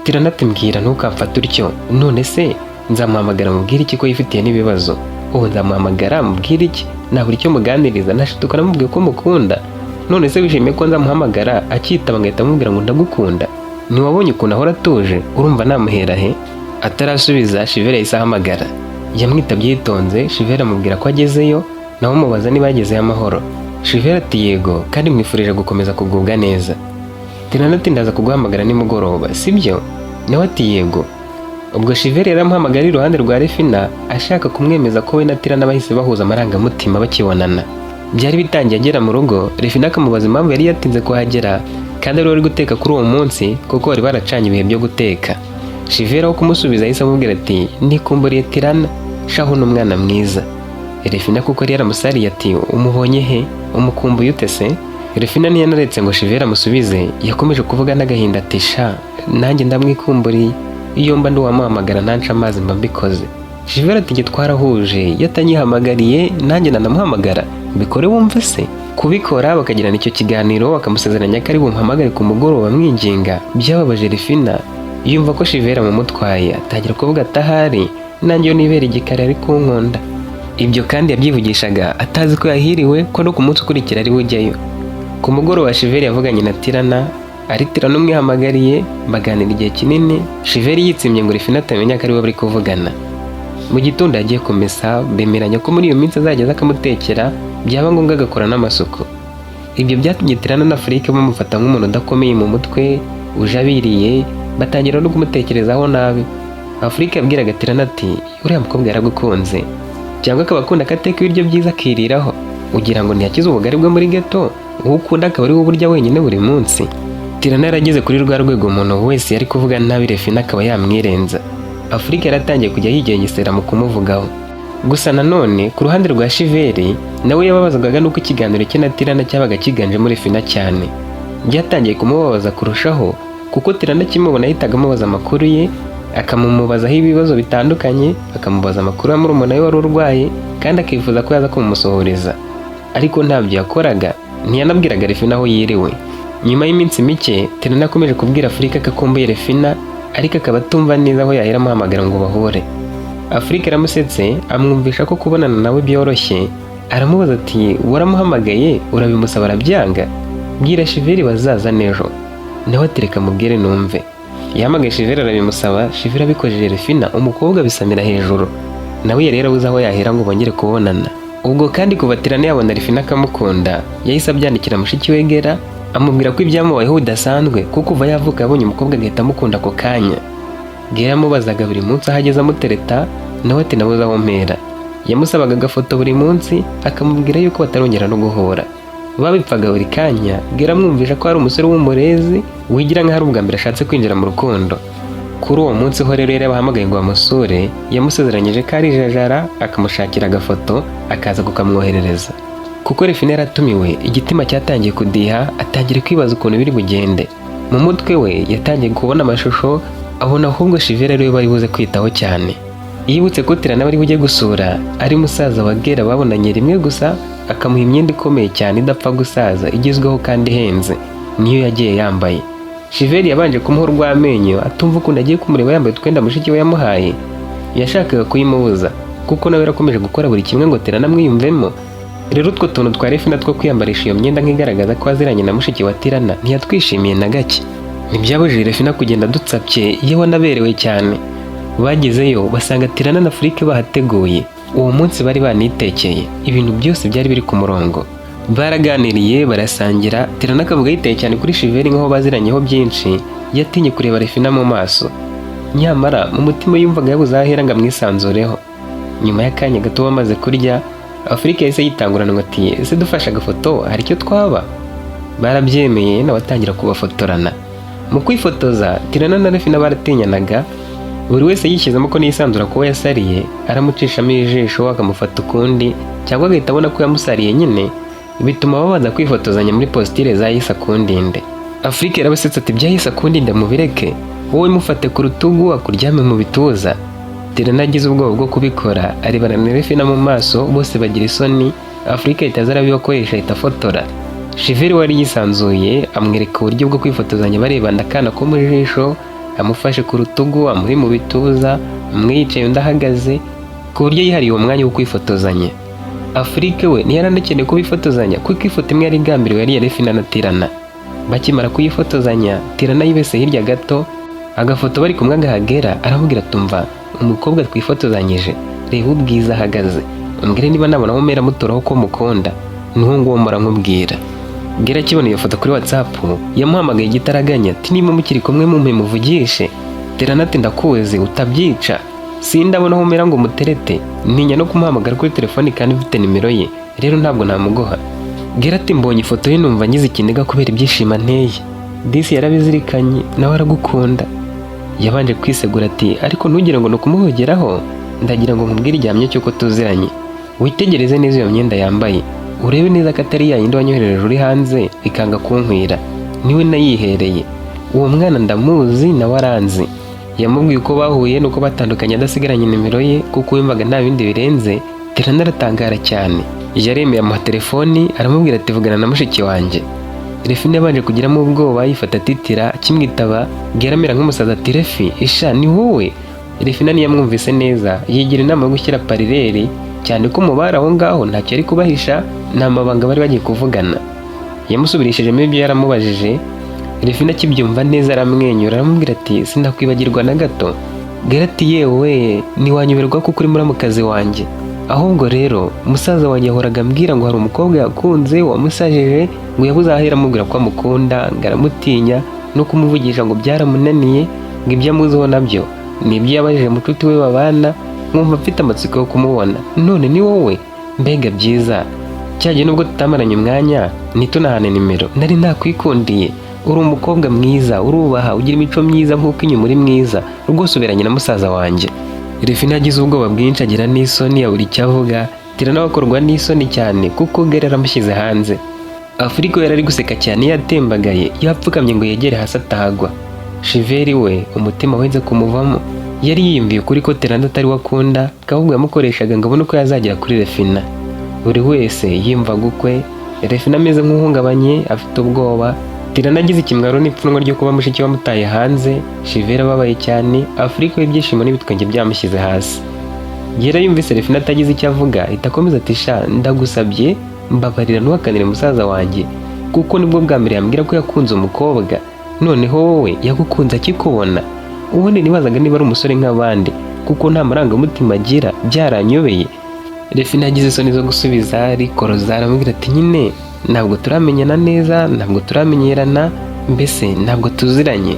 Tirana ati: "Mbwira, ntukamfate utyo. None se nzamuhamagara mubwire iki ko yifitiye n'ibibazo? Ubu nzamuhamagara mubwire iki? Nabura icyo muganiriza, nashiduka namubwiye ko mukunda. None se wishimiye ko nzamuhamagara akitaba ngahita amubwira ngo ndagukunda? Ntiwabonye ukuntu ahora atuje? Urumva namuhera he?" Atarasubiza, Shivera yahise ahamagara. Yamwitabye yitonze. Shivera amubwira ko agezeyo, nawe amubaza niba yagezeyo amahoro. Shivera ati: "Yego, kandi mwifurije gukomeza kugubwa neza." Tirana ati: "Ndaza kuguhamagara nimugoroba, sibyo?" Nawe ati: "Yego." Ubwo Shiveri yaramuhamagara ari iruhande rwa Refina, ashaka kumwemeza ko we na Tirana bahise bahuza amarangamutima bakibonana. Byari bitangiye agera mu rugo, Refina akamubaza impamvu yari yatinze kuhagera kandi ari we wari guteka kuri uwo munsi, kuko bari baracanye ibihe byo guteka. Shiveri aho kumusubiza yahise amubwira ati: "Nikumburiye Tirana shahu, ni umwana mwiza." Refina kuko yari yaramusariye ati: "Umubonye he? Umukumbuye ute se?" Refina ntiyanaretse ngo Shiveri amusubize, yakomeje kuvuga n'agahinda ati: "Sha, nanjye ndamwikumburiye, iyo mba ndi uwamuhamagara ntanca amazi mba mbikoze." Shiveri ati: "Njye twarahuje, iyo atanyihamagariye nanjye nanamuhamagara mbikore wumve se." Kubikora bakagirana icyo kiganiro, bakamusezeranya ko ari bumuhamagare ku mugoroba amwinginga, byababaje Refina, yumva ko Shiveri amumutwaye, atangira kuvuga ati: "Ahari nanjye iyo nibera igikari ari kunkunda." Ibyo kandi yabyivugishaga atazi ko yahiriwe, ko no ku munsi ukurikira ari we ujyayo. Ku mugoroba Shiveri yavuganye na Tirana. Ari Tirana umwihamagariye, baganira igihe kinini. Shiveri yitsimbye ngo Refina atamenya ko ari we bari kuvugana. Mu gitondo yagiye kumesa, bemeranya ko muri iyo minsi azajya aza akamutekera, byaba ngombwa agakora n'amasuku. Ibyo byatumye Tirana na Afurika bamufata nk'umuntu udakomeye mu mutwe, ujabiriye, batangira no kumutekerezaho nabi. Afurika yabwiraga Tirana ati: "Uriya mukobwa yaragukunze, cyangwa akaba akunda ko ateka ibiryo byiza akiriraho. Ugira ngo ntiyakize ubugari bwo muri geto, uwo ukunda akaba ari we uburya wenyine buri munsi." Tirana yarageze kuri rwa rwego umuntu wese yari kuvuga nabi Refina akaba yamwirenza. Afurika yaratangiye kujya yigengesera mu kumuvugaho. Gusa nanone ku ruhande rwa Shiveri, nawe yababazwaga n'uko ikiganiro cye na Tirana cyabaga cyiganjemo Refina cyane. Byatangiye kumubabaza kurushaho kuko Tirana akimubona yahitaga amubaza amakuru ye, akamumubazaho ibibazo bitandukanye, akamubaza amakuru ya murumuna we wari urwaye, kandi akifuza ko yaza kumusuhuriza. Ariko ntabyo yakoraga, ntiyanabwiraga Refina aho yiriwe. Nyuma y'iminsi mike, Tirana akomeje kubwira Afurika ko akumbuye Refina, ariko akaba atumva neza aho yahera amuhamagara ngo bahure. Afurika yaramusetse, amwumvisha ko kubonana nawe byoroshye. Aramubaza ati: "Waramuhamagaye urabimusaba arabyanga? Bwira Shiveri bazaza n'ejo." Nawe ati: "Reka mubwire numve." Yahamagaye Shiveri arabimusaba. Shiveri abikojeje Refina, umukobwa abisamira hejuru. Nawe yari yarabuze aho yahera ngo bongere kubonana. Ubwo kandi kuva Tirana yabona Refina akamukunda, yahise abyandikira mushiki we Gera, amubwira ko ibyamubayeho bidasanzwe, kuko kuva yavuka yabonye umukobwa agahita amukunda ako kanya. Gera yamubazaga buri munsi aho ageze amutereta, nawe ati: "Nabuze aho mpera." Yamusabaga agafoto buri munsi, akamubwira yuko batarongera no guhura. Babipfaga buri kanya. Gera amwumvisha ko hari umusore w'umurezi wigira nk'aho ari ubwa mbere ashatse kwinjira mu rukundo. Kuri uwo munsi ho rero yari yabahamagaye ngo bamusure. Yamusezeranyije ko ari jajara akamushakira agafoto akaza kukamwoherereza. Kuko Refina yaratumiwe, igitima cyatangiye kudiha, atangira kwibaza ukuntu biri bugende. Mu mutwe we yatangiye kubona amashusho, abona ahubwo Shivera ariwe bari buze kwitaho cyane. Yibutse ko Tirana bari bujye gusura ari musaza wa Gera babonanye rimwe gusa, akamuha imyenda ikomeye cyane idapfa gusaza, igezweho kandi ihenze, niyo yagiye yambaye. Shiveri yabanje kumuha urw'amenyo, atumva ukuntu agiye kumureba yambaye utwenda mushiki we yamuhaye. Yashakaga kuyimubuza kuko nawe yarakomeje gukora buri kimwe ngo Tirana amwiyumvemo. Rero utwo tuntu twa Refina two kwiyambarisha iyo myenda nk'igaragaza ko aziranye na mushiki wa Tirana ntiyatwishimiye na gake. Ntibyabujije Refina kugenda dutsapye, yewe anaberewe cyane. Bagezeyo basanga Tirana na Afurike bahateguye. Uwo munsi bari banitekeye, ibintu byose byari biri ku murongo. Baraganiriye, barasangira. Tirana akavuga yiteye cyane kuri Shiveri nk'aho baziranyeho byinshi. Yatinye kureba Refina mu maso, nyamara mu mutima yumvaga yabuze aho ahera ngo amwisanzureho. Nyuma y'akanya gato bamaze kurya, Afurika yahise yitanguranwa ati: "Ese dufashe agafoto hari icyo twaba?" Barabyemeye, nawe atangira kubafotorana. Mu kwifotoza, Tirana na Refina baratinyanaga, buri wese yishyizemo ko niyisanzura kuba yasariye aramucishamo ijisho, akamufata ukundi, cyangwa agahita abona ko yamusariye nyine. Bituma babanza kwifotozanya muri posture za Yesu akundinde. Afurika yarabasetse ati: "Ibya Yesu akundinde mubireke, wowe mufate ku rutugu akuryame mu bituza." Tirana agize ubwoba bwo kubikora, arebana na Refina mu maso, bose bagira isoni. Afurika ahita aza arabibakoresha, ahita afotora. Shiveri wari yisanzuye amwereka uburyo bwo kwifotozanya barebana akana ko mu jisho, amufashe ku rutugu, amuri mu bituza, umwe yicaye undi ahagaze, ku buryo yihariye uwo mwanya wo kwifotozanya. Afurike we ntiyaranakeneye ko bifotozanya, kuko ifoto imwe yari igambiriwe yari iya Refina na Tirana. Bakimara kuyifotozanya, Tirana yibese hirya gato, agafoto bari kumwe agahagera, aramubwira: "Tumva umukobwa twifotozanyije, reba ubwiza ahagaze, umbwire niba nabona aho mera muturaho ko mukunda, n'uwo nguwo mpora nkubwira." Gera akibona iyo foto kuri WhatsApp, yamuhamagaye igitaraganya ati: "Niba mukiri kumwe mumpe muvugishe." Tirana ati: "Ndakuzi utabyica, sindabona aho umera ngo muterete, ntinya no kumuhamagara kuri telefoni kandi mfite nimero ye, rero ntabwo namuguha." Gera ati: "Mbonye ifoto ye numva ngize ikiniga kubera ibyishimo anteye. Disi yarabizirikanye, nawe aragukunda." Yabanje kwisegura ati: "Ariko ntugire ngo ni ukumuhugeraho, ndagira ngo nkubwire igihamya cy'uko tuziranye. Witegereze neza iyo myenda yambaye, urebe neza ko atari ya yindi wanyohereje uri hanze ikanga kunkwira. Niwe nayihereye. Uwo mwana ndamuzi, nawe aranzi." Yamubwiye uko bahuye n'uko batandukanye adasigaranye nimero ye, kuko yumvaga nta bindi birenze. Tirana aratangara cyane. Yaremeye, amuha telefoni, aramubwira ati: "Vugana na mushiki wanjye." Refina yabanje kugiramo ubwoba, yifata atitira. Akimwitaba, Gera amera nk'umusazi ati: "Refi isha, ni wowe?" Refina ntiyamwumvise neza, yigira inama yo gushyira haut-parleur, cyane ko mu bari aho ngaho ntacyo yari kubahisha, nta mabanga bari bagiye kuvugana. Yamusubirishijemo ibyo yaramubajije. Refina akibyumva neza aramwenyura, aramubwira ati: "Sinakwibagirwa na gato." Gera ati: "Yewe, ntiwanyoberwa kuko uri muramukazi wanjye. Ahubwo rero musaza wanjye yahoraga ambwira ngo hari umukobwa yakunze wamusajije, ngo yabuze aho ahera amubwira ko amukunda, ngo aramutinya no kumuvugisha, ngo byaramunaniye, ngo ibyo amuziho nabyo ni ibyo yabajije mucuti we babana. Nkumva mfite amatsiko yo kumubona, none ni wowe. Mbega byiza! Cyagiye nubwo tutamaranye umwanya ntitunahane nimero, nari nakwikundiye. Uri umukobwa mwiza, urubaha, ugira imico myiza nk'uko inyuma uri mwiza. Rwose uberanye na musaza wanjye." Refina yagize ubwoba bwinshi, agira n'isoni, yabura icyo avuga. Tira nawe akorwa n'isoni cyane kuko Gera yaramushyize hanze. Afurika yari ari guseka cyane, yatembagaye, yapfukamye ngo yegere hasi atahagwa. Shiveri we umutima wenze kumuvamo. Yari yiyumviye ukuri ko Teranda atari we akunda, ahubwo yamukoreshaga ngo abone uko yazagera kuri Refina. Buri wese yiyumvaga ukwe. Refina ameze nk'uhungabanye, afite ubwoba. Tirana agize ikimwaro n'ipfunwe ryo kuba mushiki we amutaye hanze. Shiveri ababaye cyane. Afurika w'ibyishimo n'ibitwenge byamushyize hasi. Gera yumvise Refina atagize icyo avuga, ahita akomeza ati: "Sha, ndagusabye mbabarira, ntuhakanire musaza wanjye, kuko nibwo bwa mbere yambwira ko yakunze umukobwa. Noneho wowe yagukunze akikubona. Ubundi nibazaga niba ari umusore nk'abandi, kuko nta marangamutima agira, byaranyobeye." Refina yagize isoni zo gusubiza, arikoroza, aramubwira ati: "Nyine ntabwo turamenyana neza, ntabwo turamenyerana, mbese ntabwo tuziranye."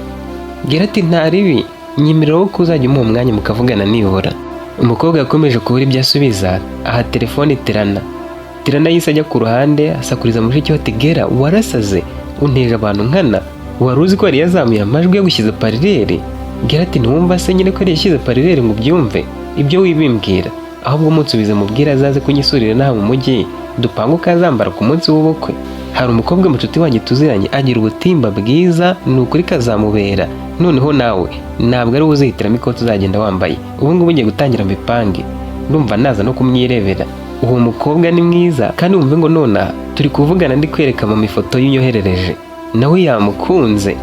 Gera ati: "Nta ribi, nyemerera ko uzajya umuha umwanya mukavugana nibura." Umukobwa yakomeje kubura ibyo asubiza, aha telefone Tirana. Tirana yahise ajya ku ruhande, asakuriza mushiki we ati: "Gera, warasaze, unteje abantu nkana. Wari uzi ko yari yazamuye amajwi yagushyize haut-parleur?" Gera ati: "Ntiwumva se nyine ko yari yashyize haut-parleur ngo ubyumve? Ibyo wibimbwira, ahubwo munsubize mubwire azaze kunyisurira inaha mu mujyi, dupange uko azambara ku munsi w'ubukwe. Hari umukobwa mucuti wanjye tuziranye, agira ubutimba bwiza, ni ukuri kazamubera. Noneho nawe ntabwo ari wowe uzihitiramo ikoti uzagenda wambaye. Ubu ngubu ngiye gutangira mbipange, ndumva naza no kumwirebera. Uwo mukobwa ni mwiza, kandi wumve ngo nonaha turi kuvugana ndi kwereka mama ifoto y'unyoherereje, nawe yamukunze.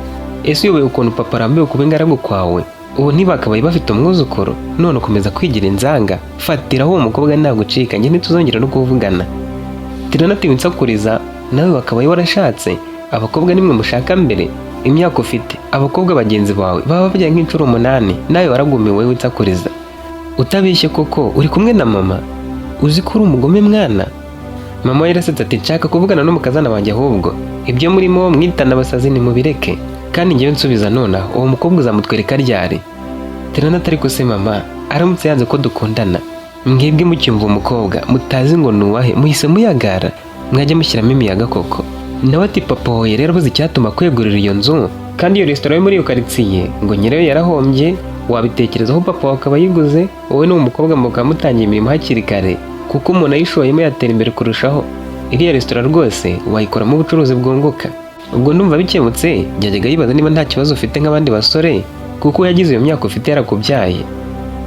Ese uyobewe ukuntu papa arambiwe kuba ingaragu kwawe? Ubu ntibakabaye bafite umwuzukuru, none ukomeza kwigira inzanga. Fatiraho uwo mukobwa nagucika, njye ntituzongera no kuvugana." Tirana ati: "Winsakuriza, nawe wakabaye warashatse. Abakobwa nimwe mushaka mbere. Imyaka ufite, abakobwa bagenzi bawe baba bajya nk'inshuro 8, nawe waragumiwe. Winsakuriza, utabeshye koko uri kumwe na mama? Uzi ko uri umugome mwana?" Mama we yarasetse ati: "Nshaka kuvugana n'umukazana wanjye, ahubwo ibyo murimo mwitana abasazi nimubireke. Kandi ngewe nsubiza nonaha, uwo mukobwa uzamutwereka ryari?" Tirana atari ko se mama, aramutse yanze ko dukundana? Mwebwe mucyumva umukobwa mutazi ngo nuwahe muhise muyagara, mwajya mushyiramo imiyaga koko." Nawe ati: "Papa wawe rero abuze icyatuma kwegurira iyo nzu, kandi iyo resitora yo muri iyo karitsiye ngo nyirayo yarahombye. Wabitekerezaho, papa wawe akaba ayiguze, wowe n'uwo mukobwa mukaba mutangiye imirimo hakiri kare, kuko umuntu ayishoyemo yatera imbere kurushaho. Iriya resitora rwose wayikoramo ubucuruzi bwunguka. Ubwo ndumva bikemutse. Yajyaga yibaza niba nta kibazo ufite nk'abandi basore, kuko yagize iyo myaka ufite yarakubyaye."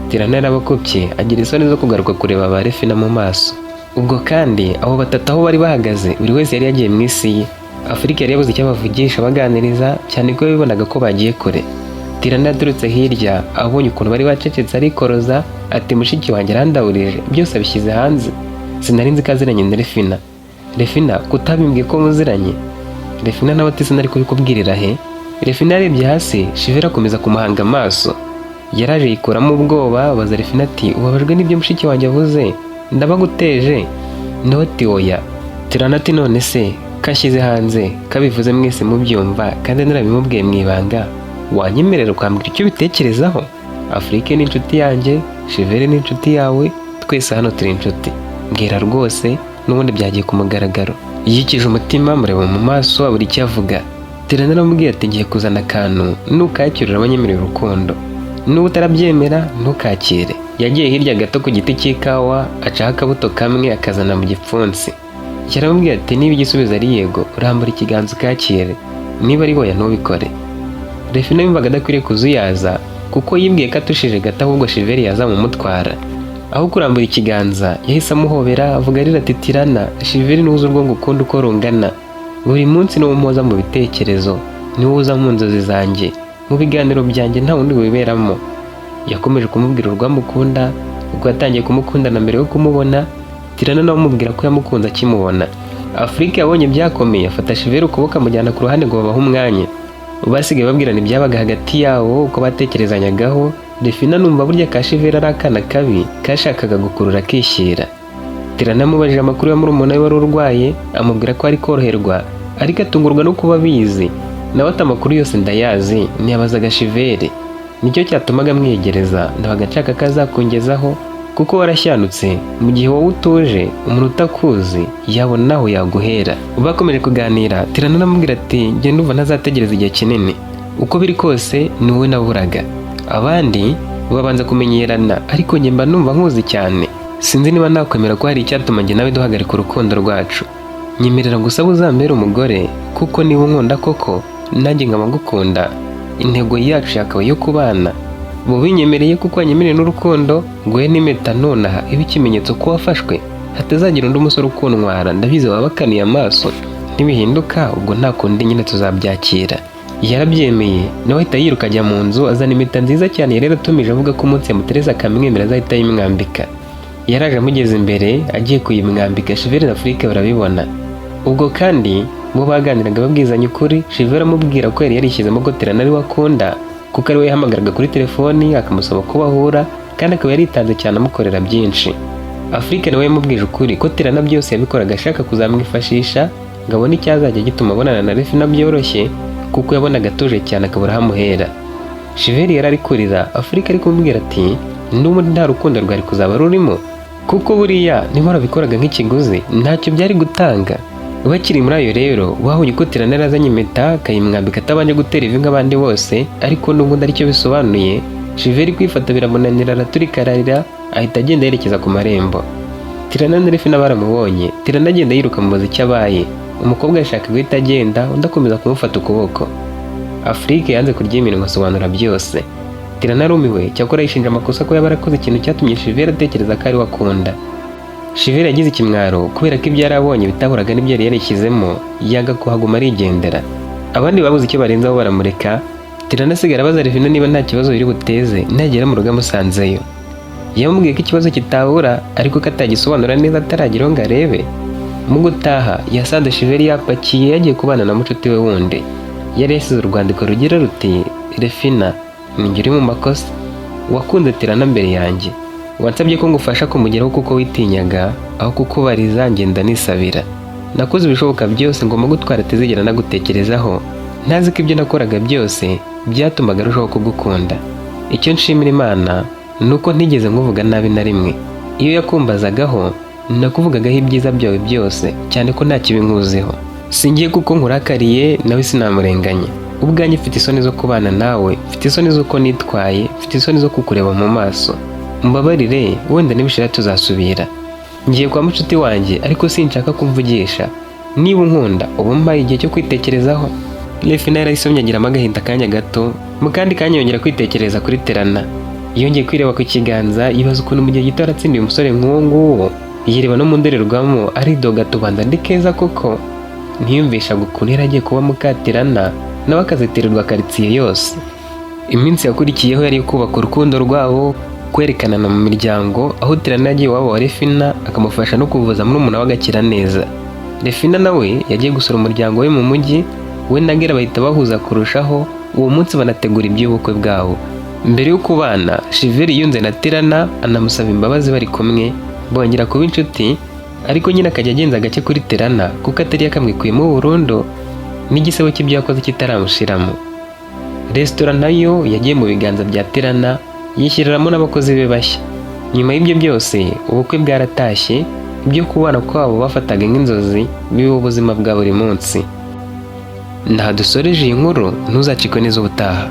Tirana yarabakopye, agira isoni zo kugaruka kureba ba Refina mu maso. Ubwo kandi abo batatu aho bari bahagaze, buri wese yari yagiye mu isi ye. Afurika yari yabuze icyo abavugisha baganiriza, cyane ko yabibonaga ko bagiye kure. Tirana yaturutse hirya, abonye ukuntu bari bacecetse, arikoroza ati: "Mushiki wanjye arandawurije, byose abishyize hanze. Sinari nzi ko aziranye na Refina. Refina, kutabimbwiye ko muziranye?" Refina nawe ati: "Sinari kubikubwirira he?" Refina yarebye hasi, Shivera akomeza kumuhanga amaso. Yaraje yikuramo ubwoba, abaza Refina ati: "Ubabajwe n'ibyo mushiki wanjye avuze? Ndabaguteje?" Nawe ati: "Oya." Tirana ati: "None se kashyize hanze, kabivuze mwese mubyumva, kandi narabimubwiye mu ibanga, wanyemerera ukambwira icyo ubitekerezaho? Afurike ni inshuti yanjye, Shivere ni inshuti yawe, twese hano turi inshuti. Mbwira rwose, n'ubundi byagiye ku mugaragaro." Yikije umutima, mureba mu maso, abura icyo avuga. Tirana aramubwira ati: "Ngiye kuzana akantu, nukakira urabanyemerera urukundo, nuba utarabyemera ntukakire." Yagiye hirya gato ku giti cy'ikawa, acaho akabuto kamwe akazana mu gipfunsi. Yaramubwiye ati: "Niba igisubizo ari yego, urambura ikiganza ukakire, niba ari oya ntubikore." Refina yumvaga adakwiriye kuzuyaza, kuko yibwiye ko atushije gato ahubwo Shiveri yazamumutwara. Aho kurambura ikiganza yahise amuhobera, avuga arira ati: "Tirana, Shiveri ntuzi urwo ngukunda uko rungana. Buri munsi niwo mpoza mu bitekerezo, niwo uza mu nzozi zanjye, mu biganiro byanjye nta wundi wiberamo." Yakomeje kumubwira urwamukunda, ubwo yatangiye kumukundana mbere yo kumubona. Tirana nawe amubwira ko yamukunze akimubona. Afurika yabonye byakomeye, afata Shiveri ukuboko amujyana ku ruhande ngo babahe umwanya. Basigaye babwirana ibyabaga hagati yabo, uko batekerezanyagaho. Refina numva burya ka Shivera ari akana kabi kashakaga gukurura akishyira. Tirana amubajije amakuru ya murumuna we wari urwaye, amubwira ko ari koroherwa, ariko atungurwa no kuba abizi. Nawe ati: "Amakuru yose ndayazi, ntiyabazaga Shivere, nicyo cyatumaga amwiyegereza. Ndabaga nshaka ko azakungezaho kuko warashyanutse. Mu gihe wowe utuje, umuntu utakuzi yabona aho yaguhera." Bakomeje kuganira. Tirana aramubwira ati: "Njye ndumva ntazategereza igihe kinini. Uko biri kose ni wowe naburaga. Abandi babanza kumenyerana, ariko njye mba numva nkuzi cyane. Sinzi niba nakwemera ko hari icyatuma njye nawe duhagarika urukundo rwacu. Nyemerera gusa uzambere umugore, kuko niba unkunda koko nanjye nkaba ngukunda, intego yacu yakaba iyo kubana. Bubinyemereye kuko wanyemereye n'urukundo, nguhe n'impeta nonaha ibe ikimenyetso ko wafashwe, hatazagira undi umusore ukuntwara. Ndabizi wabakaniye amaso. Nibihinduka ubwo nta kundi nyine tuzabyakira." Yarabyemeye, nawe ahita yiruka ajya mu nzu, azana impeta nziza cyane yari yaratumije, avuga ko umunsi yamutereza akamwemera azahita ayimwambika. Yaraje amugeze imbere, agiye kuyimwambika, Shivere na Afurike barabibona. Ubwo kandi bo baganiraga babwizanya ukuri, Shivere amubwira ko yari yarishyizemo ko Terana ari we akunda, kuko ari we yahamagaraga kuri telefoni akamusaba ko bahura, kandi akaba yaritanze cyane amukorera byinshi. Afurike nawe yamubwije ukuri ko Terana byose yabikoraga ashaka kuzamwifashisha ngo abone icyazajya gituma abonana na Refina byoroshye, kuko yabonaga atuje cyane akabura aho amuhera. Shiveri yari ari kurira, Afurika ari kumubwira ati: "N'ubundi nta rukundo rwari kuzaba rurimo, kuko buriya niba warabikoraga nk'ikiguzi ntacyo byari gutanga." Bakiri muri ayo rero, babonye ko Tirana yarazanye impeta akayimwambika atabanje gutera ivi nk'abandi bose, ariko n'ubundi aricyo bisobanuye. Shiveri kwifata biramunanira, araturika ararira, ahita agenda yerekeza ku marembo. Tirana na Refina baramubonye. Tirana agenda yiruka mubaza icyo abaye. Umukobwa yashaka guhita agenda, undi akomeza kumufata ukuboko. Afurike yanze kurya iminwa, asobanura byose. Tirana arumiwe, cyakora yishinja amakosa ko yaba yarakoze ikintu cyatumye Shiveri atekereza ko ari we akunda. Shiveri yagize ikimwaro kubera ko ibyo yari abonye bitaburaga n'ibyo yari yarishyizemo, yanga kuhaguma arigendera. Abandi babuze icyo barenzaho baramureka. Tirana asigara abaza Refina niba nta kibazo biri buteze nagera mu rugo amusanzeyo. Yamubwiye ko ikibazo kitabura, ariko ko atagisobanura neza atarageraho ngo arebe. Mu gutaha yasanze Shiveri yapakiye, yagiye kubana na mucuti we wundi. Yari yasize urwandiko rugira ruti: "Refina, ninjye uri mu makosa. Wakunze Tirana mbere yanjye. Wansabye ko ngufasha kumugeraho kuko witinyaga. Aho kukubariza ngenda nisabira. Nakoze ibishoboka byose ngomba gutwara atazigera nagutekerezaho, ntazi ko ibyo nakoraga byose byatumaga arushaho kugukunda. Icyo nshimira Imana ni uko ntigeze nkuvuga nabi na rimwe. Iyo yakumbazagaho nakuvugagaho ibyiza byawe byose, cyane ko nta kibi nkuziho. Singiye kuko nkurakariye, nawe sinamurenganya. Ubwanjye mfite isoni zo kubana nawe, mfite isoni z'uko nitwaye, mfite isoni zo kukureba mu maso. Mbabarire, wenda nibishira tuzasubira. Ngiye kwa mucuti wanjye, ariko sinshaka kumvugisha. Niba unkunda ubu mpaye igihe cyo kwitekerezaho." Refina yarayisomye agiramo agahinda akanya gato, mu kandi kanya yongera kwitekereza kuri Terana. Yongeye kwireba ku kiganza, yibaza ukuntu mu gihe gito yaratsindiye umusore nk'uwo nguwo. Yireba no mu ndorerwamo aridoga, tubanza ndi keza koko. Ntiyumvishaga ukuntu yari agiye kuba mukatirana, nawe akazitirirwa karitsiye yose. Iminsi yakurikiyeho yari kubaka urukundo rwabo, kwerekanana mu miryango, aho Tirana yagiye iwabo wa Refina akamufasha no kuvuza murumuna we agakira neza. Refina nawe yagiye gusura umuryango we mu mujyi, we na Gera bahita bahuza kurushaho. Uwo munsi banategura iby'ubukwe bwabo. Mbere yo kubana, Shiveri yunze na Tirana anamusaba imbabazi bari kumwe, bongera kuba inshuti, ariko nyine akajya agenza gake kuri Tirana kuko atari yakamwikuyemo burundu n'igisebo cy'ibyo yakoze kitaramushiramo. Resitora nayo yagiye mu biganza bya Tirana, yishyiriramo n'abakozi be bashya. Nyuma y'ibyo byose ubukwe bwaratashye, ibyo kubana kwabo bafataga nk'inzozi biba ubuzima bwa buri munsi. Nta dusoreje iyi nkuru, ntuzacikwe neza ubutaha.